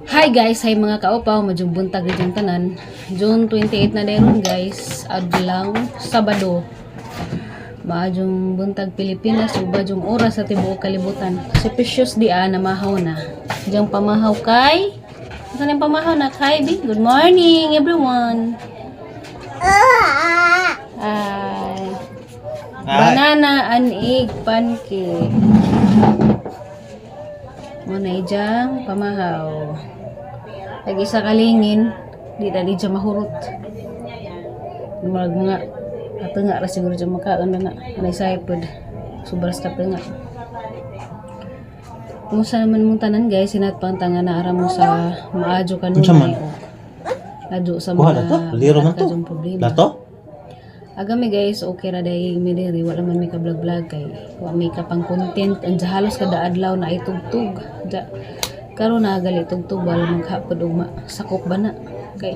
Hi guys, hi mga kaupaw, madyong buntag na tanan. June 28 na deron guys, adlaw Sabado. Maadyong buntag Pilipinas ug badyong oras sa tibuok kalibutan. Si Precious di na namahaw na. Diyang pamahaw kay. Saan yung pamahaw na kay Bi? Good morning everyone. Hi. Banana and egg pancake. Muna ijang pamahaw. Pag isa kalingin, di na di dyan mahurot. Murag mga katunga ra siguro dyan makaon na na. Anay saypod. Sobras katunga. Kumusta naman mong tanan guys, sinatpang tanga na aram mo sa maadyo Unsa man? kanunay o adyo sa Kuha mga na to? Liro man to? kadyong problema. Lato? Agami guys, okay ra dahil mi diri, wala man may ka vlog vlog kay wa may ka pang content and halos kada adlaw na ay tugtog. Ja, karon na gali tugtog wala man kahapod og sakop ba na kay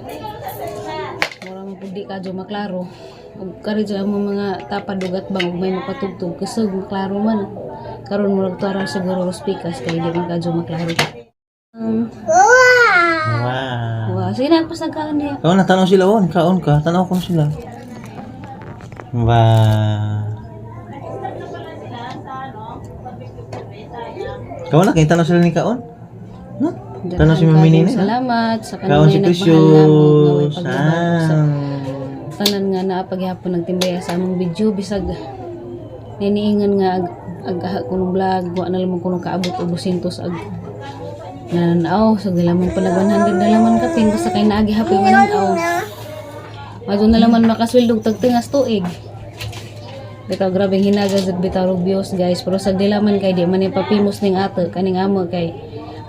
mura man pud di ka dyo maklaro. Ug kari dyan ang mga tapad dugat bang ug may mapatugtog kusog maklaro man. Karon murag tuara siguro ros pikas kay di man ka dyo maklaro. Wow. Wow, sige na pasagkaan niya. Kaon na, tanaw sila on. Kaon ka. Tanaw ko sila. Wow. Kaon na, kay tanaw sila ni Kaon. No? Tanaw si Mami Nini. Salamat sa Kaon si kanunay nagmahal namo nga way Precious. paglubad sa Ah. tanan nga naa paghapon nagtimbaya sa among video bisag niniingan nga ag ag aha kunong vlog wa na lamang kuno kaabot og 200 ag nananaw so gilaman pa nag 100 na laman kapin basta kay naagi hapoy mananaw Madto na laman makasweldo og tagtingas tuig. Bitaw grabe hinaga jud bitaw og views guys, pero sa dilaman kay di man ni papimos ning ato kaning amo kay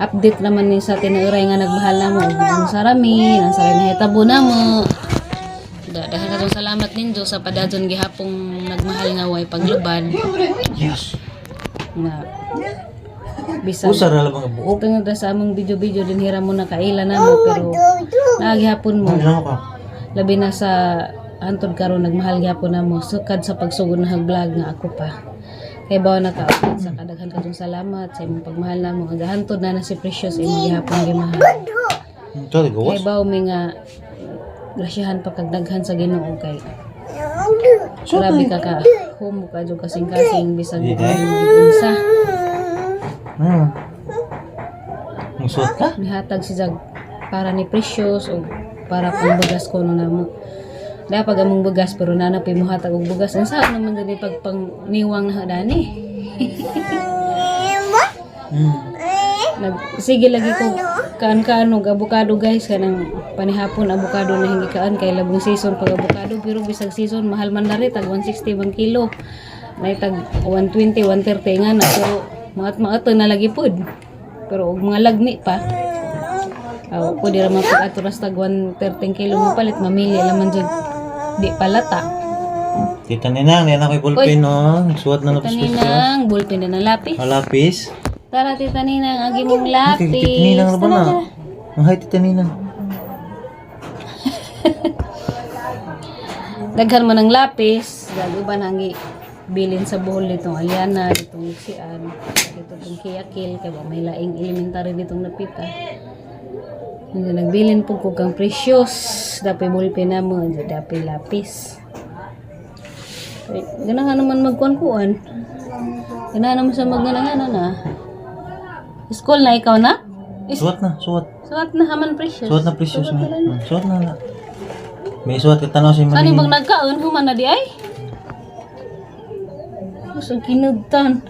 update naman ni sa tinuray nga nagmahal namo og ang sarami ang sarami nahitabo namo. Dahil katong salamat ninyo sa padajon gihapong nagmahal nga way paglubad Yes. na bisag Usa ra lang mga buok. tungod ra sa among video-video din hira mo na kaila namo pero naghihapon mo Ano ka? labi na sa hantod karon nagmahal gyapon namo sukad sa pagsugod na vlog nga ako pa kay bawa na ka sa kadaghan kadtong salamat sa imong pagmahal namo ang hantod na na si Precious imong gihapon gimahal. Ito, gawas. Kay bawo mi nga grasyahan pa kag daghan sa Ginoo kay grabe ka ka humo ka jud kasing-kasing bisag Hindi, mo unsa. Hmm. Musuot ka? Nihatag si Jag para ni Precious o para pang bugas ko no namo. Dapat among bugas pero nana pay mohatag og bugas. Unsa naman gani pag pang niwang na dani. Nag sige lagi ko kaan-kaan og abukado guys, kanang panihapon abukado na hindi kaan kay labong season pag abukado, pero bisag season mahal man na rin tag 160 bang kilo. May tag 120, 130 nga na pero maat maat na lagi pud. Pero og mga lagmi pa. Aw, pwede ra man pag aturas tag 130 kilo mo palit mamili laman jud di palata. Tita Ninang, niyan ako'y ballpen, no? Suot na na Precious. Taninang ballpen na ng lapis. Malapis. Tara Tita Ninang, agi mong lapis. Okay, Tita Ninang na ba Tara, na? tara. Ang hi, Tita Ninang. Daghan man ng lapis, gago ba nang bilin sa Bohol ditong Aliana, ditong Lixian, dito tong Kiyakil, kay ba may laing elementary ditong napita. Hindi nagbilin po ko kang precious, dapay ballpen na mo, dapay lapis. Kay ganahan naman magkuan-kuan. Ganahan naman sa magganangana na. School na ikaw na? Suot na, suot. Suot na haman Precious. Suot na Precious. Suot na lang. Suot na na. May suot ka tanaw si Saan Mami. yung bang nagkaon? Human na di ay? Mas ang kinugtan.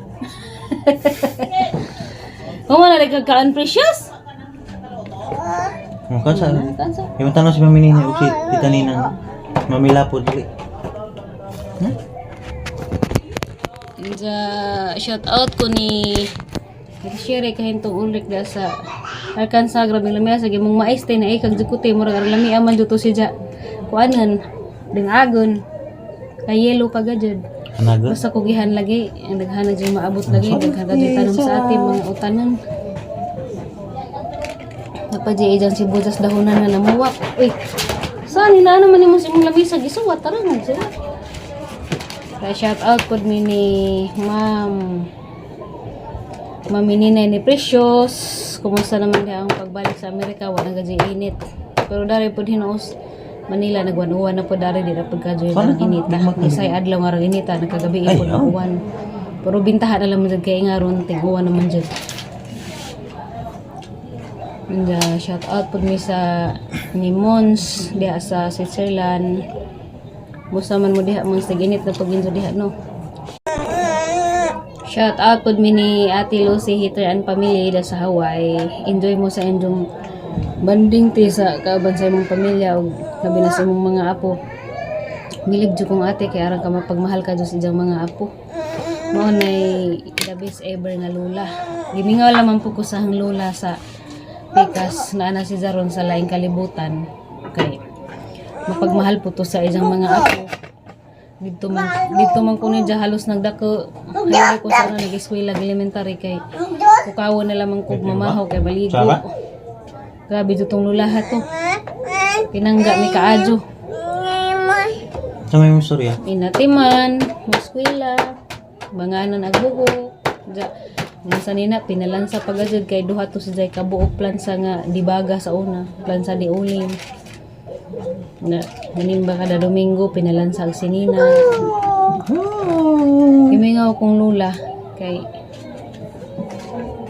Human na di kagkaan, Precious? Ang kansa. Kansa. Yung tanaw si Mami Nina ug si Tita Ninang. Mami Lapo dili. Hmm? And, shout out ko ni share kahintong Ulrich da sa Arkansas, grabe lamia sa gimong mais tay na ikag jukute murag aron lamia man juto si ja kuanan ding agon kay yellow pa gajud. Anaga. Basta kugihan lagi, ang daghan na dyan maabot lagi, daghan ka dyan tanong sa atin, mga utanon. Napadya dyan si Bujas dahunan nga namuwak. Uy, saan hinaan naman nimo sa imong lamisa gisuwat tara mo sila. Kaya shout out pod mi ni Ma'am Mami Ninay ni Precious. Kumusta naman diha ang pagbalik sa Amerika? Wala gadyo init. Pero dari pod hinuos Manila nagwan-uwan na po dari di na pod kadyo Sana ang inita. Isay adlaw nga rang inita nagkagabi Ay, pod oh. uwan. Pero bintahan na lang man jud kay nga ron tig-uwan naman jud. And shout out pod mi sa ni Mons diha sa Switzerland. Musa man mo diha Mons, tag-init na pag diha, no. Shout out pod mi ni Ate Lucy Hitter and family da sa Hawaii. Enjoy mo sa inyong banding ti sa kauban sa imong pamilya ug labi na sa imong mga apo. Milib jud kong ate kay aron ka mapagmahal ka jud sa iyang mga apo. Mao nay the best ever nga lula. Gimingaw lamang po ko sa hang lula sa pikas naa na si Zaron sa laing kalibutan kay mapagmahal po to sa iyang mga apo. Didto man ko niya halos nagdako. Hayari ko sa una nag-eskwela elementary kay kukawo na lamang kog mamahaw kay baligo. Sara? Grabe jud tong lulaha to. Pinangga mi kaadyo. Sa may mong istorya. Inatiman, eskwela, banganan ag buhok. Ja, minsan nina pinalansa pagajud kay duha to si Jay kabuok plansa nga dibaga sa una, plansa di ulim. Na manimba kada Domingo pinalansa ag sinina. Gimingaw kong lula kay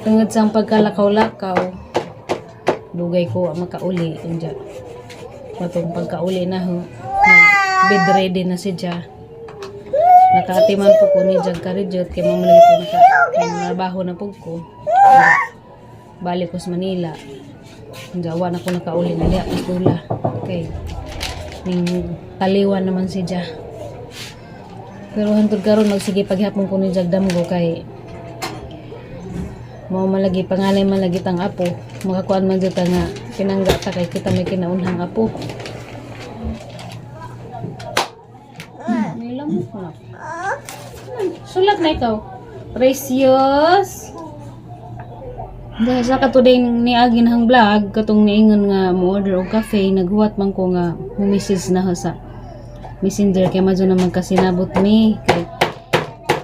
tungod sa pagkalakaw-lakaw dugay ko wa makauli unya. Matong pagkauli na ho, bed ready na si Ja. Nakaatiman po ko ni Jag Karijot kay mama lagi po naka trabaho na po ko. Balik ko sa Manila. Jawa na ko nakauli na diha pas lula. Kay ning taliwan naman si Ja. Pero hantod karon magsige paghapon ko ni Jag damgo kay mao malagi pangalay man lagi tang apo makakuan man jud ta nga pinangga ta kay kita may kinaunhang apo. May lamok na. Sulat na ikaw. Precious. Dahil sa katuday ni Agin hang vlog, katong niingon nga mo order og cafe, naghuwat man ko nga message na ho sa Messenger kay madyo naman kasinabot mi kay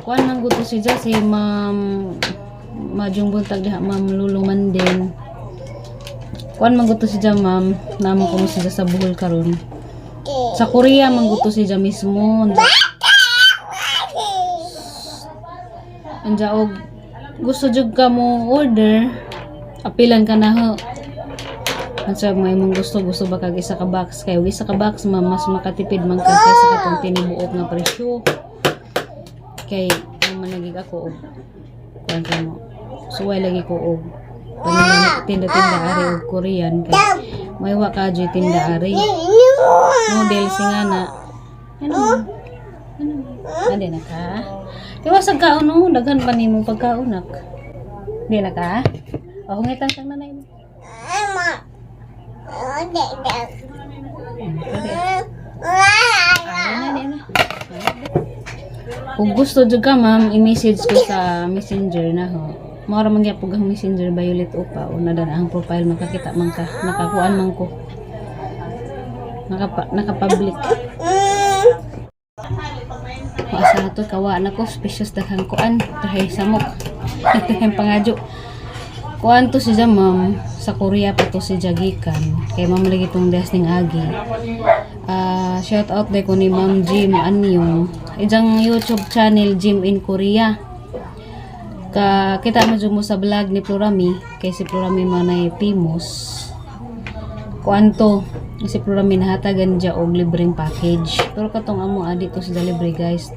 kuan man guto si Ja si Ma'am Madyong buntag diha Ma'am Lulu Manden. Kuan man guto si Ja, ma'am, namo ko mo si Ja sa Bohol karon. Sa Korea man guto si Ja mismo. Anja og gusto jud ka mo order, apilan ka na ho. Unsa may imong gusto, gusto ba kag isa ka box kay og isa ka box, ma'am, mas makatipid man ka kaysa katong tinubuok nga presyo. Kay ang managig ako og kuan ka mo. Suway lagi ko og pananamit tinda-tinda ari og Korean kay may wa ka jud tinda ari. Noodles nga na. Ano ba? Ano ba? Adi na ka? Tiwasag kaon no, daghan pa nimo pagkaonak. Di na ka? O hungitan kang nanay mo. Ay, na, di na. Kung gusto jud ka, ma'am, i-message ko sa Messenger na ho. Mao ra man gyapon ang Messenger Violet Upa o na ang profile makakita man ka, nakakuan man ko. Nakapa, naka-public. Maasa na to, kawa na ko, specious daghang kuan, trahay samok. Ang pangadyo. Kuan to si ja, ma'am, sa Korea pa to si Jagikan. Kay ma'am lagi tong des ning agi. Ah, shout out day ko ni Ma'am Jim Anyong. Ijang YouTube channel Jim in Korea. Ka kita mo jud mo sa vlog ni Plurami kay si Plurami manay famous. Kuan to si Plurami nahatagan dya og libreng package. Pero katong amo adi to sa libre, guys.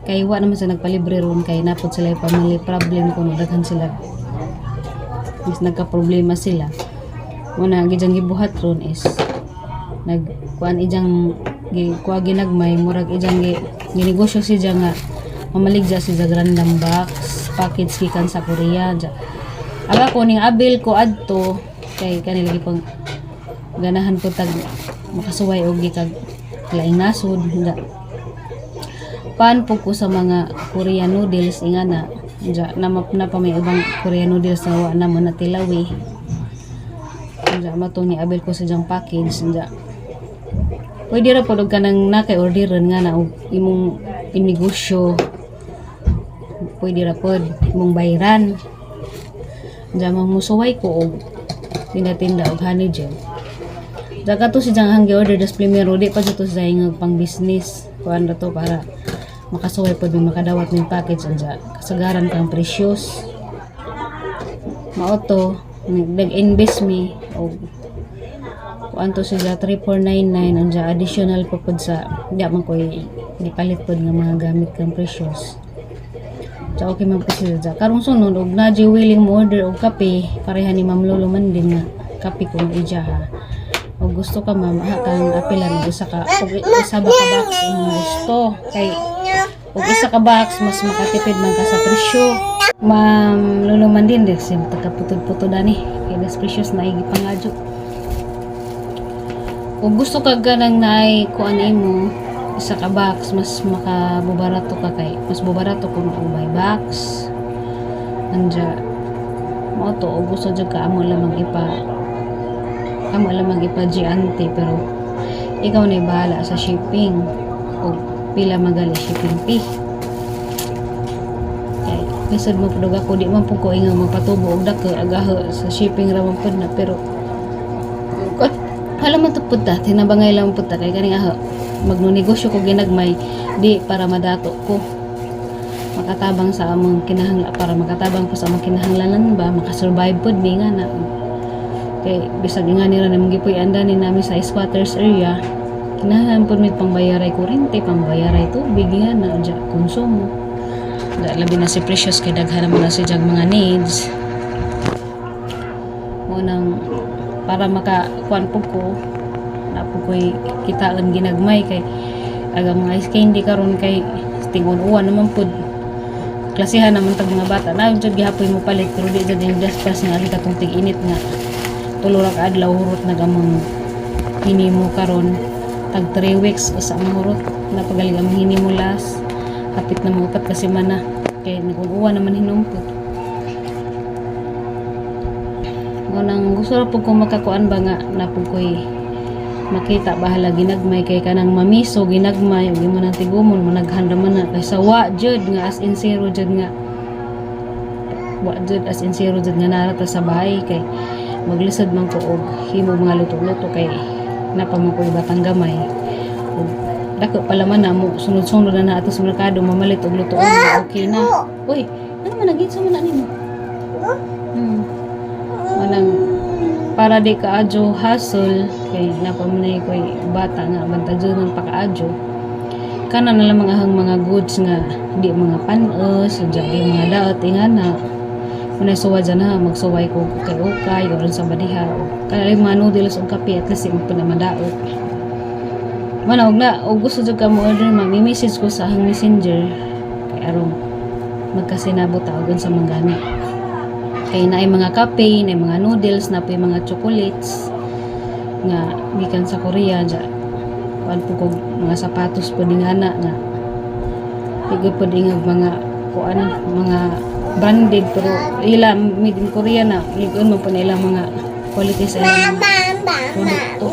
Kay wa naman sa nagpalibre ron kay napod sila yung family problem kuno daghan sila. Mas nagka-problema sila. Muna gijang gibuhat ron is nag kuan ijang gi kuha ginagmay murag ijang gi ginegosyo si nga mamaligya si jag random box package gikan sa Korea ja. Aga ko ning abil ko adto kay kani lagi pang ganahan ko tag makasuway og gikag laing nasod da. Pan po ko sa mga Korean noodles ingana ja na, na pa may ubang Korean noodles na wa na mo natilawi. Unja matong ni abil ko sa diyang package, unja pwede ra pod og kanang nakay orderan nga na og imong inegosyo, pwede ra pod imong bayran. Unja musuway ko og tinda-tinda og honey gel. Unja kato si diyang hanggi order das primero, di pa jud to siya ingag pang business, kuan ra to para makasuway pod mi, makadawat ning package. Unja kasagaran kang precious mao to, nag-invest mi og kuan to siya 3499. Unja additional pa pod sa di man ko gipalit pod nga mga gamit kang precious. So okay man po siya dyan. Karong sunod og na willing mo order og kape, pareha ni Ma'am Lolo man din nga kape ko nga ija ha. Og gusto ka, ma'am, ha kang apilan og usa ka og isa ba ka box imong gusto, kay og isa ka box mas makatipid man ka sa presyo. Ma'am Lolo man din din sim putod-putod ani kay das precious na igi pangadyo. Kung gusto ka ganang naay kuan imo isa ka box, mas makabubarato ka kay mas bubarato kung og by box. Anja mo to, og gusto jud ka, amo lamang ipa G-ante, pero ikaw na bahala sa shipping og pila magali shipping fee, kay lisod mo pud ako, di man pud ko ingang magpatubo og dako agaho sa shipping ra man pud na, pero hala man to pud ta, tinabangay lang pud ta, kay kaning aho magnonegosyo ko ginagmay, di para madato ko, makatabang sa among kinahangla, para makatabang ko sa among kinahanglanan ba, makasurvive pud mi nga na, kay bisag nga nira namong gipuy-an ni nami sa squatters area, kinahanglan pud mi pangbayaray kuryente, pangbayaray tubig nga na, dya konsumo. Da, labi na si Precious kay daghan naman na siya mga needs mo nang para maka kuan pud ko na pud ko'y kitaan ginagmay, kay aga mga ice candy karon kay tingon-uwan naman pud, klasihan naman tag mga bata na jud gihapoy mo palit, pero di jud yung daspas nga ali katong tig-init nga tulo ra ka adlaw hurot na gamang hinimo. Karon tag 3 weeks usa ang hurot, napagaling ang hinimo last hapit na mga 4 ka semana kay nag-uwan naman hinumpot. Mo nang gusto ra pud ko makakuan ba nga na pud ko'y makita bahala ginagmay, kay kanang mamiso ginagmay ug imo nang tigumon mo naghan ra man na kaysa wa jud nga as in zero jud nga wa jud, as in zero jud nga narata sa bahay, kay maglisod man ko og himo mga luto-luto kay napa man ko'y batang gamay ug dako pala man na mo sunod-sunod na ato sa merkado mamalit og lutoon, okay na. Uy, ano man nagitsa man na nimo? Manang para di ka adyo hassle kay napamanay ko'y bata nga bantadyo ng pakaadyo, kana na lang mga ahang mga goods nga di mga panos, di mga daot ingana. Kunay suwa dyan ha, magsuway ko kay ukay or sa badiha o kana lang mga noodles o kape, at least di mo pa na madaot. Mana og na og gusto jud ka mo order, ma'am, i-message ko sa ahang Messenger kay aron magkasinabot ta og unsa man gani, kay naay mga kape, naay mga noodles, na po'y mga chocolates nga gikan sa Korea dya. Kuan po kog mga sapatos po din nga na nga di po ingag mga kuan, mga branded, pero ila made in Korea na ligon man po na ilang mga quality sa ilang mga produkto.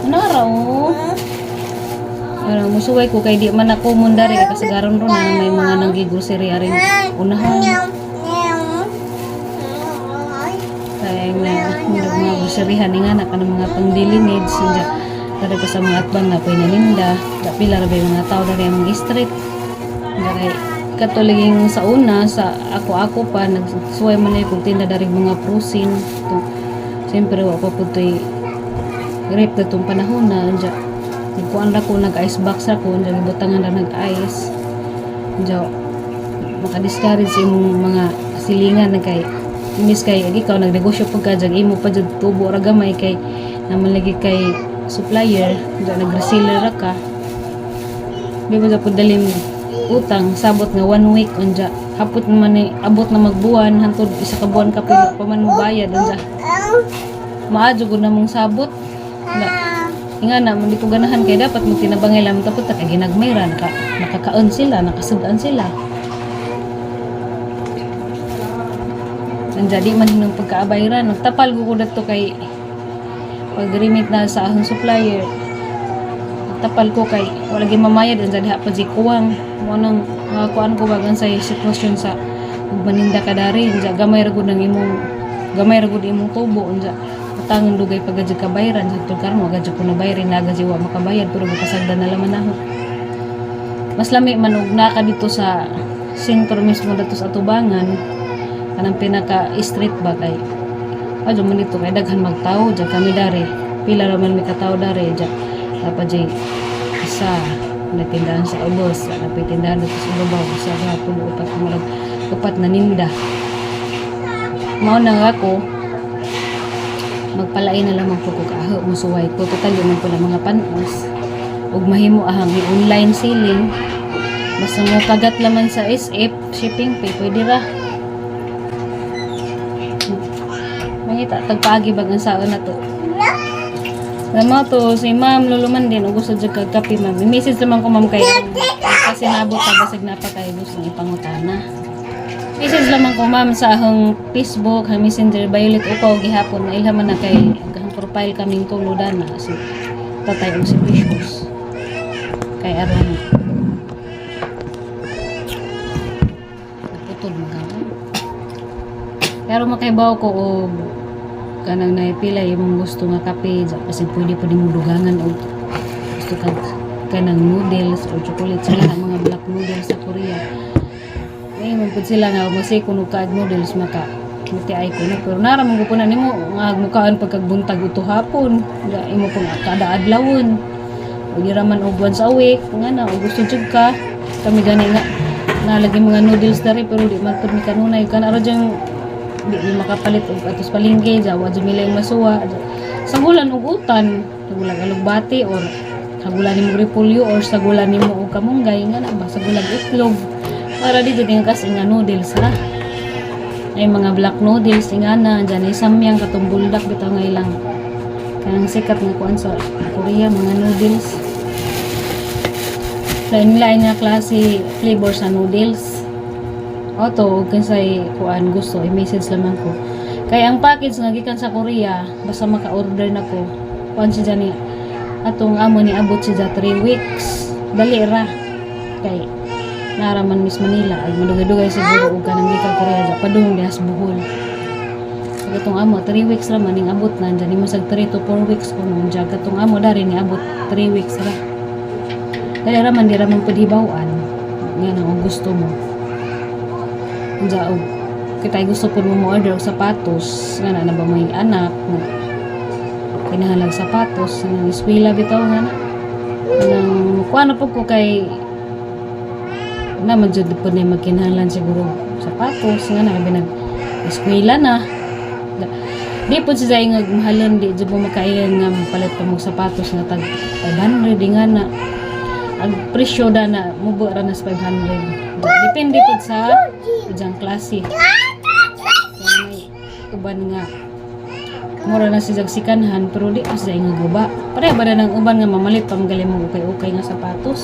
Ano ra oh. Pero musuway ko kay di man ako mundari kay kasagaran ron na may mga nanggi-grocery aring unahan. Kaya nga mga groceryhan nga na kanang mga pang daily needs nga dari pa sa mga atbang na po'y naninda. Da pila ra ba yung mga tao dari ang mga street. Dari katuliging sa una sa ako-ako pa nagsuway man na kung tinda dari mga prusin to. Siyempre wa pa pud to'y rep na tong panahon na. Anja nagkuan ra ko, nag ice box ra ko, anja gibutangan ra nag ice. Anja maka-discourage imong mga silingan na kay imbis kay ikaw nagnegosyo pud ka jag imo pa jud tubo ra gamay kay naman lagi kay supplier anja nag-reseller ra ka, di ba pud dalim utang, sabot nga one week, anja hapot naman ni abot na magbuwan, hantod isa ka buwan ka pa man mo bayad, anja maadyo gud na mong sabot na nga na man di ko ganahan, kay dapat mo tinabangay lamang tapos ta kay ginagmay ra nakakaon sila, nakasud-an sila. Anja di man hinong pagkaabayran. Nagtapal ko ko dato kay pag remit na sa akong supplier. Nagtapal ko kay wala gyud mamayad, anja diha pa di kuwang. Mo nang mga kuan ko bagan sa sitwasyon sa ug maninda ka dari, anja gamay ra gud ang imong, gamay ra gud imong tubo, anja utangon dugay pag gadyo ka bayaran sa tul karon wa gadyo ko na bayarin na gadyo wa makabayad, pero gipasagdan na laman ako. Mas lami man og naa ka dito sa sentro mismo, dato sa atubangan kanang pinaka street ba, kay adyo man dito kay daghan magtawo. Diyan kami dari, pila ra man mi katawo dari diyan. Dapat jay isa na tindahan sa ubos, na tindahan dito sa ibabaw, sa mga pulo, upat, murag upat na ninda. Mao na nga ako magpalain na lamang po ko kaho, musuway ko, total di man ko na mga panos ug mahimo ahang i-online selling, basta mo kagat laman sa SF shipping fee, pwede ra. Mangita tagpaagi bag ang saon na to. Alam mo to, si Ma'am Luluman din, og gusto jud kag kape, ma'am. I-message naman ko, ma'am, kay kasi nabot ta basig na pa kay gusto ipangutana. Message lamang ko, ma'am, sa akong Facebook, ang Messenger, Violet Upaw gihapon, mailhaman na kay ang profile kaming tulo na si tatay og si Precious. Kay aron naputol mga. Pero makaibaw ko og kanang naipila imong gusto nga kape dya, kasi pwede po mo dugangan og gusto kag kanang noodles or chocolate sila, mga black noodles sa Korea. May man pud sila nga masi kuno kaag noodles maka muti ay ko na, pero nara mo na nimo nga mukaan pagkagbuntag uto hapon ga imo pong kada adlawon o di ra man og once a week nga na og gusto jud ka. Kami gani nga nalagi mga noodles dari, pero di man pud mi kanunay kana ra dyang di mi makapalit og atos palengke ja, wa jud mi lang masuwa. Sagulan og utan, sagulan alugbati or sagulan nimo repolyo or sagulan nimo og kamunggay nga na ba, sagulan itlog para di jud nga kasi nga noodles ra ay mga black noodles nga na dyan ay samyang katong Buldak bitaw nga ilang kanang sikat nga kuan sa Korea, mga noodles, lain-lain nga klase flavor sa noodles. Oto, ug kinsay kuan gusto, i-message lamang ko. Kay ang package nga gikan sa Korea, basta maka-order na ko, kuan siya ni atong amo ni abot siya 3 weeks. Dali ra. Kay naraman Miss Manila ay madugay-dugay siguro og kanang gikan Korea ja padung diha sa Bohol. Pag atong amo 3 weeks ra man ning abot na dyan, nimo sag 3 to 4 weeks kuno dyan katong amo dari ni abot 3 weeks ra. Dali ra man, di ra man pud hibaw-an nga nang gusto mo. Unsa og kita gusto pud mo mo order og sapatos nga na ba may anak nga kinahanglan sapatos ng eskwela bitaw nga na nang kuan na pud ko kay na man jud pud na magkinahanglan siguro sapatos nga na binag eskwela na. Di pud siya nga mahalon, di jud mo makailan nga palit pa mo sapatos nga tag 500 di nga na ang presyo da na mubo ra na sa 500. Depende pud sa ijang klase. Kaya may uban nga mura na siya sikanhan, pero di pa siya nga guba. Pareha ba na ng uban nga mamalit pa magaling mo ukay-ukay nga sapatos.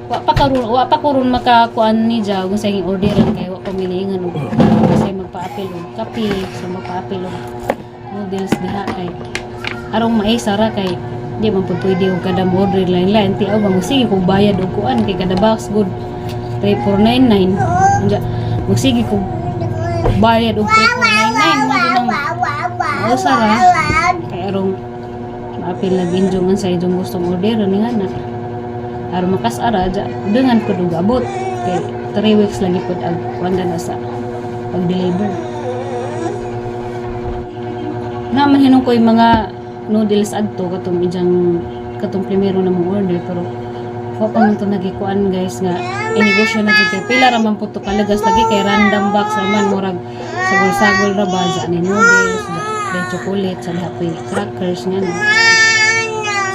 Wa pa karon makakuan ni ja kung sa iyong orderan kay wa pa milingan og kasi magpa-apil og kape sa magpa-apil og noodles diha kay arong maisa ra, kay di man pud pwede og kada mo order lain-lain ti aw ba mo sige kung bayad og kuan kay kada box good 3499. Unja magsige kog bayad og 3499 mo din ang mausa ra kay arong maapil lag injong sa ijong gustong order ni nga na aron makas-ara ja dengan pud og abot kay 3 weeks lagi pud ang kuan na sa pag-deliver na man. Hinong ko yung mga noodles adto katong ijang katong primero na mong order, pero wa pa man to nagikuan, guys, nga inegosyo na jud kay pila ra man pud to kalagas lagi kay random box ra man, murag sagol-sagol ra ba ja ni noodles ja kay chocolate sa dapoy crackers nga no.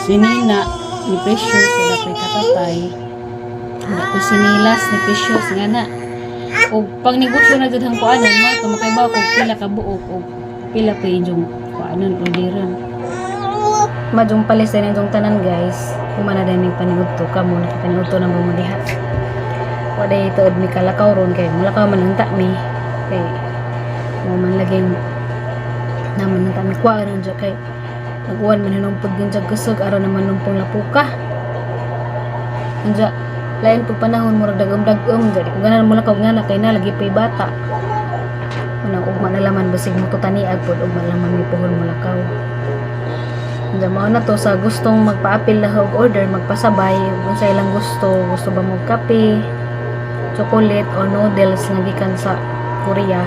Sinina ni Precious sa dapoy katatay, dapoy sinilas ni Precious nga na. Og pag negosyo na jud ang kuanon mo to makaibaw kog pila ka buok og pila pa inyong kuanon orderan. Majong palis din itong tanan, guys. Kumana din yung paniudto kamo nakapaniudto na mo diha. Wala tuod mi kalakaw ron kay mulakaw man ang ta mi kay mo man laging naman ang ta mi kuha ron dyan kay nag-uwan man hinumpod din dyan kusog aron naman numpong lapuka. Unja lain pug panahon murag dagom-dagom dyan. Di ko ganahan mulakaw nga na kay na lagi pa'y bata. Unang ugma na laman basig mo taniag pod ugma laman mi puhon mulakaw. Unja mao na to sa gustong magpaapil na og order magpasabay unsa ilang gusto, gusto ba mo kape, chocolate or noodles nga gikan sa Korea.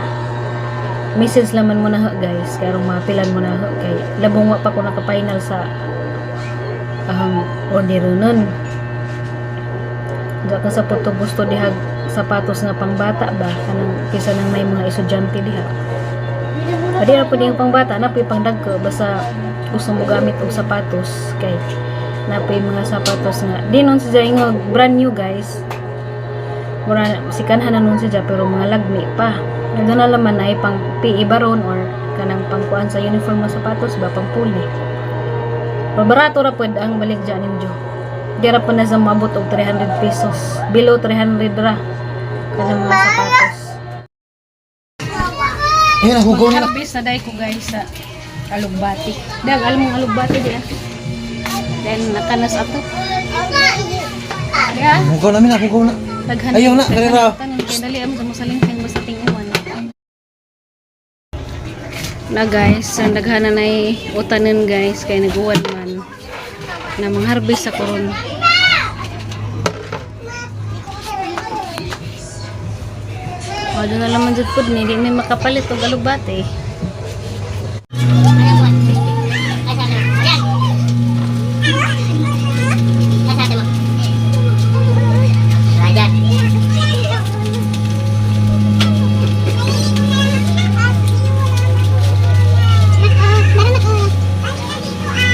Message laman mo na ho guys, kay aron maapilan mo na ho kay labong wa pa ko naka-final sa ahang order nun. Diya ka sa puto gusto dihag sapatos nga pangbata ba kanang kaysa nang may mga estudyante diha. Adi ra pud yung pangbata na puy pangdagko basta gusto mo gamit og sapatos kay na puy mga sapatos nga di nun siya ingog brand new guys. Mura si kanha na nun siya pero mga lagmi pa. Nagdana na laman ay pang PE baron or kanang pangkuan sa uniform nga sapatos ba pang puli. Pero barato ra pud ang balik dyan ninyo. Di ra po na sa maabot og 300 pesos. Below 300 ra kanang mga sapatos. Ayun, nahugaw na. Mag-harvest na dahil ko guys sa alugbati. Dag, alam mong alugbati di ah. Then nakanas ato. Di ah. Hugaw na, mina, hugaw na. Daghan. Ayaw na, dali ra. Tanan kay dali amo sa masalingkang basta tinguan. Na guys, ang daghan na nay utanen guys kay naguwan man na mangharvest sa koron. O, doon na laman jud pud ni di may makapalit og alugbati.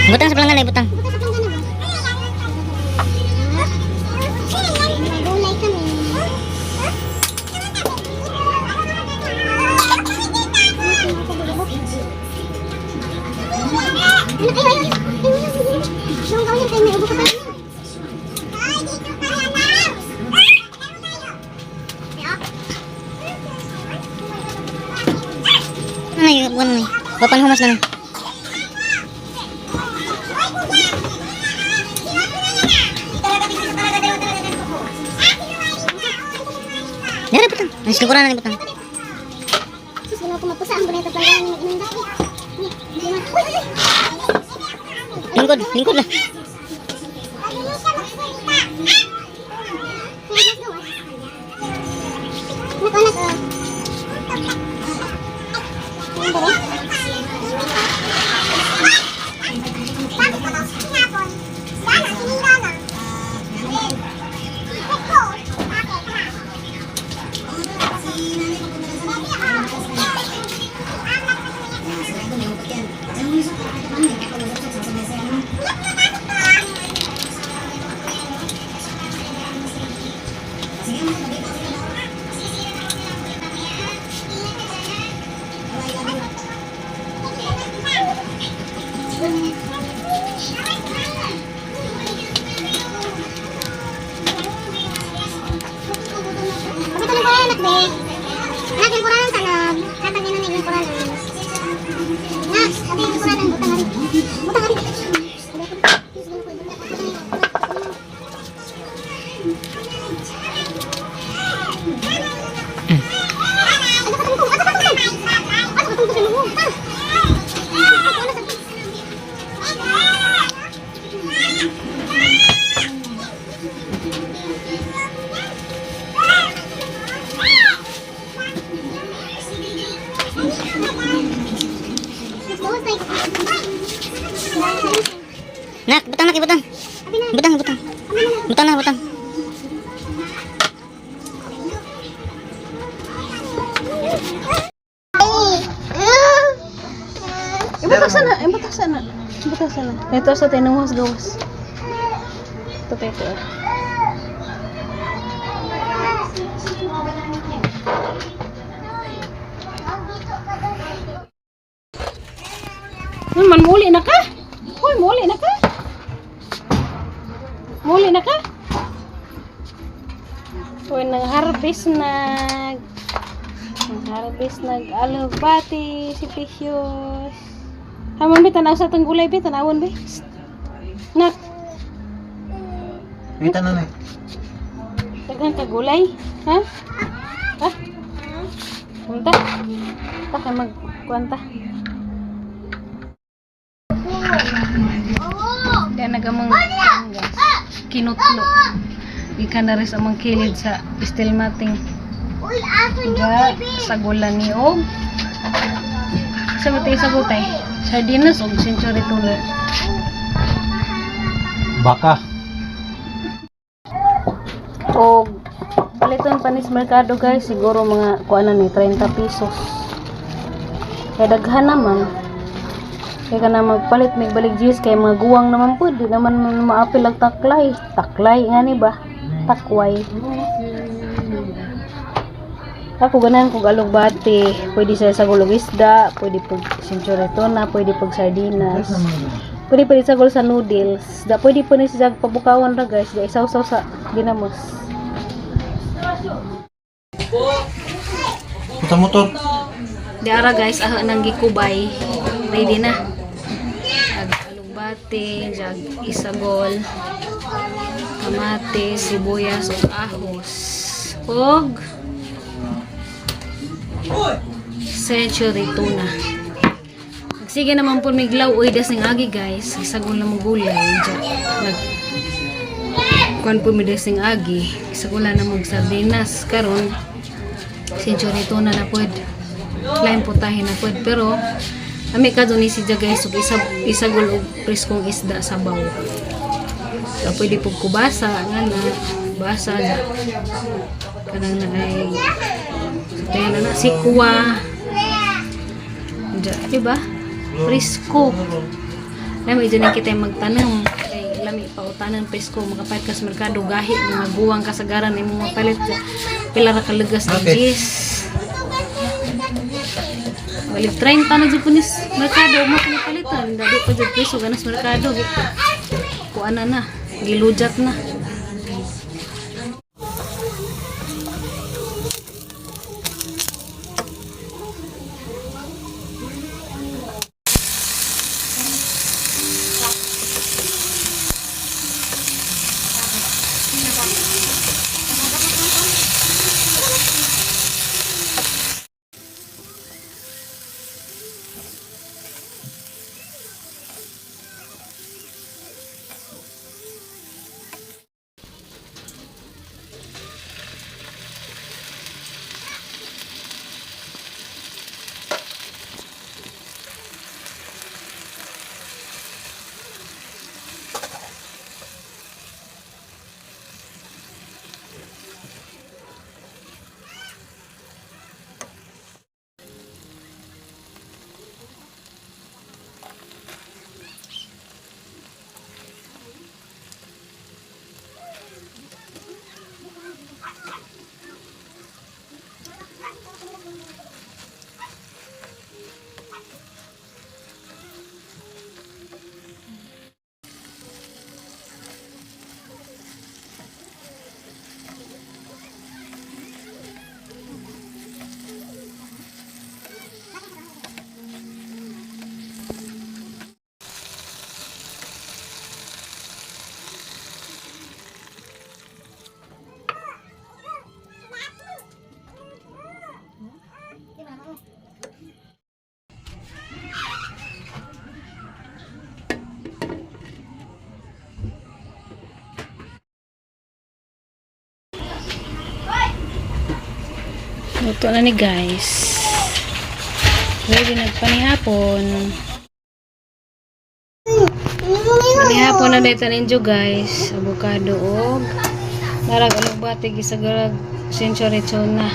Butang sa palanggan ay butang. Ano yung buwan na eh? Papan humas na na. Dara butang. Ang likuran na ni butang. Lingkod, lingkod lah. Nak, butang nak, butang. Butang, butang. Butang na, butang. Ibutas na, ibutas na. Ibutas na. Ito sa tinungos gawas. Ito pa ito. Ano man, muli na ka? Hoy, muli na ka? Muli na ka? Hoy, nang Nag-harvest nag. Nag-harvest nag alugbati si Precious. Hamon bi tanaw sa tong gulay bi tanawon bi. Psst. Nak, Kita na na. daghan ka gulay, ha? Ha? Punta. Ta kay mag kuanta. Kaya nagamang kinutlo. Ikan na rin sa amang kilid sa steel matting. Ga, sa gula ni og sa matay sa gutay. Sardinas og century tuna. Baka. Og paliton pa ni sa merkado guys, siguro mga kuan na ni 30 pesos. Kaya daghan naman. Kaya ka na magpalit may balik Gs kay mga guwang naman po, di naman man maapil ang taklay. Taklay nga ni ba? Takway. Ako ganahan kog alugbati, pwede sa sagulog isda, pwede pag century tuna, pwede pag sardinas. Pwede pwede sagol sa noodles. Da pwede po ni siya pabukawan ra guys, da isawsaw sa ginamos. Sa motor. Di ara guys, ah nang gikubay. Ready na. Ag alugbati, jag isagol, kamatis, sibuyas ug ahos. Ug century tuna. Sige naman po miglaw uy das ning agi guys. Isagol na mo gulay ja. Nag kuan po mi das ning agi. Isagol na mo sardinas karon century tuna na pod. Lain putahe na pod pero ami ka ni si guys ug isa isagol og preskong isda sa baw. So, pwede po kubasa nga na basa na kanang na ay kaya na na sikwa. Diya, di ba? Presko. Lami dyan kita yung magtanong. Kay lami pa utanan presko makapait ka sa merkado gahi mga guwang kasagaran imong mapalit pila ra kalagas ng Okay. cheese. Balik 30 na jud punis merkado mo kini palitan dali pa jud piso ganas merkado gitu. Kuan na na, gilujat na. Luto na ni guys. Ready nagpanihapon. Panihapon na dito ninyo guys. Avocado og narag alugbati gisagarag century tuna.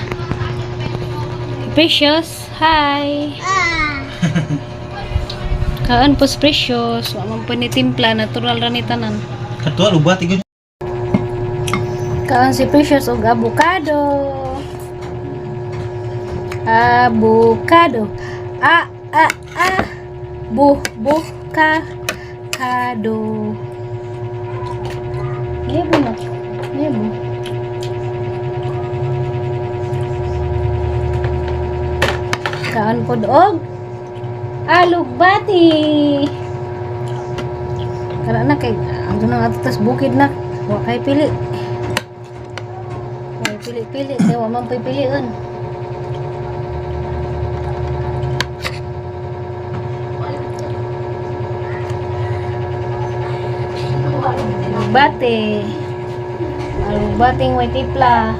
Precious, hi. Kaan po si Precious, wa man po ni timpla, natural ra ni tanan. Kato alugbati gyud. Kaan si Precious og avocado. Avocado. A a a. Bu bu ka kado. Nebo na. Nebo. Kaon pod og alugbati. Kana na kay ang dunang ato tas bukid na. Wa kay pili. Wa kay pili-pili kay wa man pipilion. Alugbati. Alugbati way tipla.